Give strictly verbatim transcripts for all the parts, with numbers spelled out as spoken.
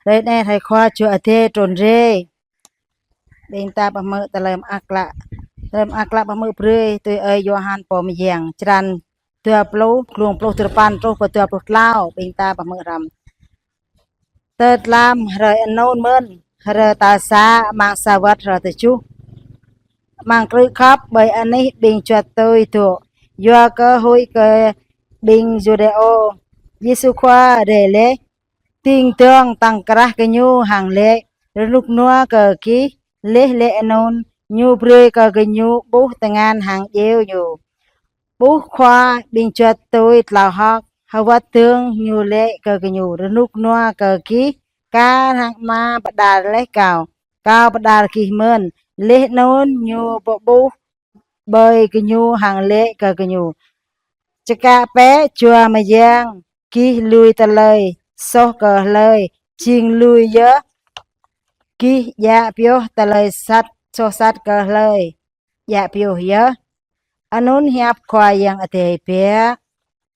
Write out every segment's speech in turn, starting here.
Hrơi anai hrơi Khua Jua Adai trŭn rai. Ƀing ta pơhmư̆ tơlơi mơak klă. Tơlơi mơak klă pơhmư̆ brơi tui ơi Yôhan Pô Mơyang, črăn dua pluh, glông pluh duapăn truh pơ dua pluh klâo. Ƀing ta pơhmư̆ hrŏm. Tơdlam hrơi anŭn mơ̆n, hrơi tal sa amăng sa wơ̆t hrơi tơjuh, amăng krư̆ khŏp ƀơi anih ƀing juăt tui dŏ, yua kơ huĭ kơ ƀing Yuđêô, Yêsu Khua rai laih. Ding dŏng tăng krah kơ Ñu hăng laĭ: Rơnŭk rơnua kơ gih. Laih laĭ anŭn, Ñu brơi kơ gơñu ƀuh tơngan hăng djeo Ñu. Ƀuh Khua ƀing juăt tui tlao hơ̆k, hơwơ̆t dơ̆ng Ñu laĭ kơ gơñu: Rơnŭk rơnua kơ gih. Kar hăng Ama pơđar laih Kâo, Kâo pơđar gih mơ̆n. Laih anŭn Ñu pơƀuh ƀơi gơñu hăng laĭ kơ gơñu: Čơkă bĕ Jua Mơyang gih lui tơlơi soh kơ hlơi, jing lui yơh. Gih djă pioh tơlơi sat, soh sat kơ hlơi, djă pioh yơh. Anŭn hiăp Khua Yang Adai biă.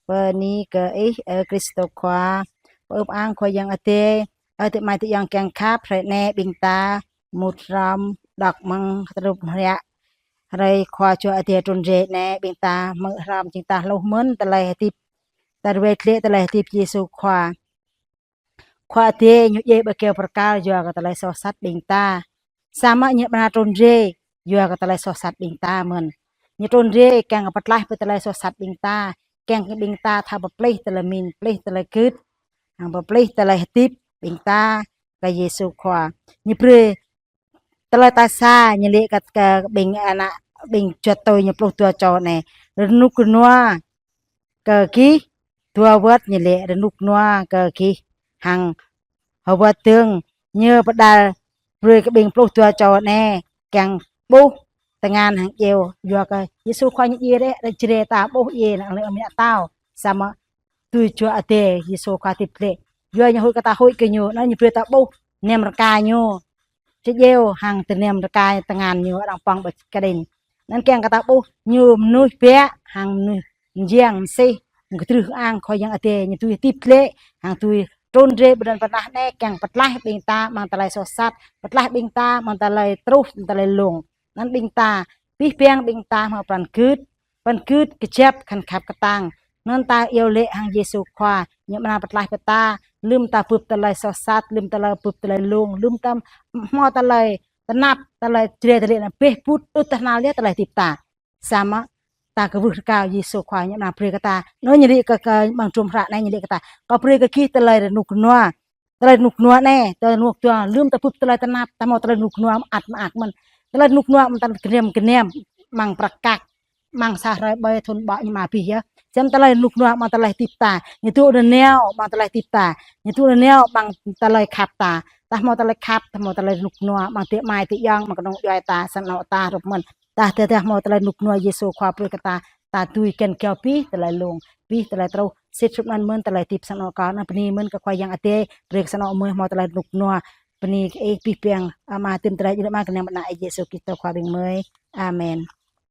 Bơni kơ Ih, ơ Krist Khua. Pơư ang Khua Yang Adai. Ơ adơi amai ayŏng kiăng khăp, hrơi anai ƀing ta mŭt hrŏm đŏk mơ̆ng tơrup hră hrơi Khua Jua Adai trŭn rai anai, ƀing ta hmư̆ hrŏm, jing ta hluh mơ̆n tơlơi hơdip. Ta ruai glaĭ tơlơi hơdip Yêsu Khua. Khua Adai Ñu djai ƀơi kơyâo bơrkal yua kơ tơlơi soh sat ƀing ta. Samơ̆ Ñu ƀu trŭn rai yua kơ tơlơi soh sat ƀing ta mơ̆n. Ñu trŭn rai kiăng pơtlaih ƀơi tơlơi soh sat ƀing ta, kiăng kơ ƀing ta thâo pơplih tơlơi pơmĭn, pơplih tơlơi gưt, hăng pơplih tơlơi hơdip ƀing ta kơ Yêsu Khua. Ñu brơi tơlơi tal sa, Ñu laĭ kơ, kơ ƀing ană, ƀing juăt tui Ñu pluh dua čô anai: Rơnŭk rơnua kơ gih. Dua wơ̆t Ñu laĭ: Rơnŭk rơnua kơ gih. Hăng hơwơ̆t dơ̆ng Ñu pơđar brơi kơ ƀing pluh dua čô anai kiăng ƀuh tơngan hăng djeo, yua kơ Yêsu Khua Ñu djai rai, rai Jrai ta ƀuh djai năng lĕ amĭ atâo. Samơ̆ tui Jua Adai Yêsu Khua hơdip glaĭ. Yua Ñu huĭ kơ ta, huĭ kơ Ñu, anŭn Ñu brơi ta ƀuh tơnăm rơka Ñu, či djeo hăng tơnăm rơka tơngan Ñu đang pŏng ƀơi kơđĭn. Anŭn kiăng kơ ta ƀuh Ñu mơnuih biă hăng mơnuih mơyang mơsêh, kơdrưh ang Khua Yang Adai, Ñu dưi hơdip glaĭ hăng dưi trŭn rai ƀơi lŏn tơnah anai kiăng pơtlaih ƀing ta amăng tơlơi soh sat, pơtlaih ƀing ta amăng tơlơi truh, amăng tơlơi lông. Anŭn ƀing ta, abih bang ƀing ta hmâo pran gưt, pran gưt kơjăp khăn khăp kơtang. Anŭn ta iâu laĭ hăng Yêsu Khua, Ñu ƀu nao pơtlaih ƀing ta, lơ̆m ta bưp tơlơi soh sat, lơ̆m tơlơi bưp tơlơi lông, lơ̆m ta hmâo tơlơi tơnap, tơlơi Jrai ta laĭ anai beh bŭt, đŭt tơhnal yơh tơlơi hơdip ta. Samơ̆ ta kwưh rơkâo Yêsu Khua Ñu ƀu nao brơi kơ ta. Anŭn Ñu laĭ kơ, kơ amăng hrŏm hră anai Ñu laĭ kơ ta: Kâo brơi kơ gih tơlơi rơnŭk rơnua. Tơlơi rơnŭk rơnua anai, tơlơi rơnŭk rơnua, lơ̆m ta bưp tơlơi tơnap, ta hmâo tơlơi rơnŭk rơnua mơak mơak mơ̆n. Tơlơi rơnŭk rơnua mơ̆n ta kơnăm kơnăm, amăng prăk kăk, amăng sa hrơi ƀơi thŭn ƀô̆ ñu mă abih yơh. Samơ̆ tơlơi rơnŭk rơnua amăng tơlơi hơdip ta, Ñu dŏ nanao amăng tơlơi hơdip ta, Ñu dŏ nanao amăng tơlơi khăp ta. Ta hmâo tơlơi khăp, ta hmâo tơlơi rơnŭk rơnua amăng adơi amai ayŏng, amăng kơnung djuai ta, sang anŏ ta hrup mơ̆n. Ta, ta, ta hmâo tơlơi rơnŭk rơnua Yêsu Khua brơi kơ ta, ta dưi găn gao abih tơlơi lông, abih tơlơi truh. Sĭt hrup anŭn mơ̆n tơlơi hơdip sang anŏ kâo, anŭn bơni mơ̆n kơ Khua Yang Adai, brơi kơ sang anŏ mơi hmâo tơlơi rơnŭk rơnua. Bơni kơ Ih abih bang, Ama, Tơm, Tơlơi Jăk, Ama, kơnang ƀơi anăn Ih Yêsu Krist Khua ƀing mơi. Amen.